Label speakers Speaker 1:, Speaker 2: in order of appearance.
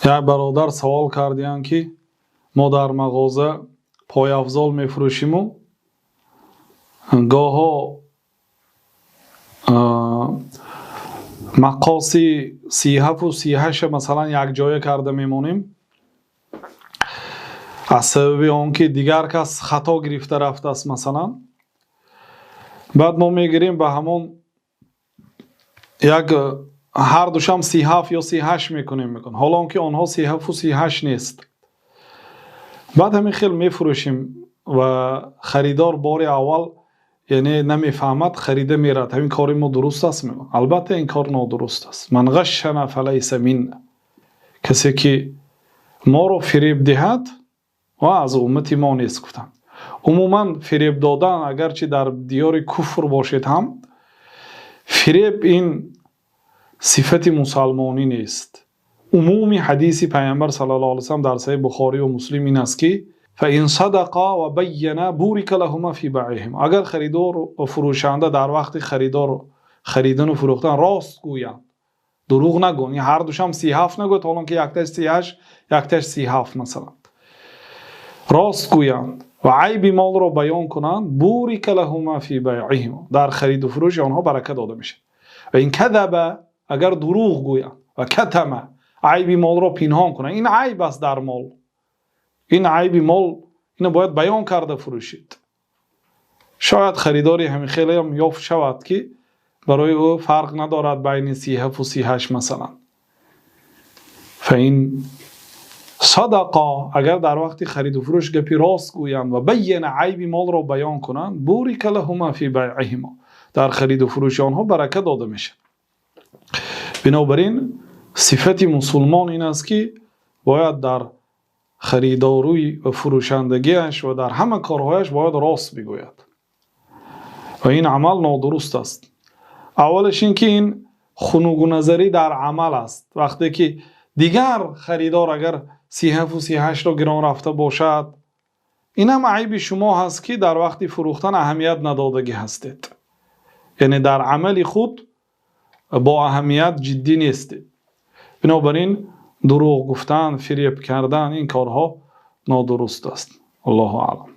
Speaker 1: Як бародар савол кардиянд, ки мо дар мағоза пойафзол мефурӯшиму гоҳо мақоси 37-у 38-а масалан якҷоя карда мемонем, аз сабаби он ки дигар кас хато гирифта рафтааст масалан. Баъд мо мегирем, ба ҳамон як ҳар душам 37 ё 38 мекунем, мекун, ҳоло он ки онҳо 37-у 38 нест. Баъд ҳамин хел мефурӯшем ва харидор бори аввал, яъне, намефаҳмад, харида меравад. Ҳамин кори мо дуруст аст? Албатта, ин кор нодуруст аст. Ман ғашшана фалайса минна. Касе ки моро фиреб диҳад ва аз уммати мо нест, гуфтанд. Умуман, фиреб додан, агарчи дар диёри куфр бошед ҳам, фиреб ин сифати мусалмонӣ нест. Умуми ҳадиси Пайғамбар саллаллоҳу алайҳи васаллам дар Саҳиҳи Бухорию Муслим ин аст, ки фаин садақа ва байяна бурика лаҳума фи байъиҳима. Агар харидор ва фурӯшанда дар вақти харидор харидану фурӯхтан рост гӯянд, дурӯғ нагӯянд, ҳар душам 37 нагӯяд, ҳолон ки якташ 38, якташ 37 масалан, рост гӯянд ва айби молро баён кунанд, бурика лаҳума фи байъиҳима, дар хариду фурӯши онҳо барака дода мешавад. Ва ин кадаба, агар дурӯғ гӯянд, ва катама, айби молро пинҳон кунанд, ин айб аст дар мол, ин айби мол, ино бояд баён карда фурӯшид. Шояд харидори ҳамин хелеам ёфт шавад, ки барои ӯ фарқ надорад байни 37-у 38 масалан. Фаин садақа, агар дар вақти хариду фурӯш гапи рост гӯянд ва байяна, айби молро баён кунанд, бурика лаҳума фи байъиҳима, дар хариду фурӯши онҳо барака дода мешавад. Бинобар ин сифати мусулмон ин аст, ки бояд дар харидорӣ ва фурӯшандагиаш ва дар ҳама корҳояш бояд рост бигӯяд. Ва ин амал нодуруст аст. Аввалаш ин ки ин хунугуназарӣ дар амал аст. Вақте ки дигар харидор агар 37-у 38-ро гирон рафта бошад, инам айби шумо ҳаст, ки дар вақти фурӯхтан аҳамият надодагӣ ҳастед, яъне дар амали худ бо аҳамият ҷиддӣ нестед. Бинобар ин дурӯғ гуфтан, фиреб кардан, ин корҳо нодуруст аст. Аллоҳу аълам.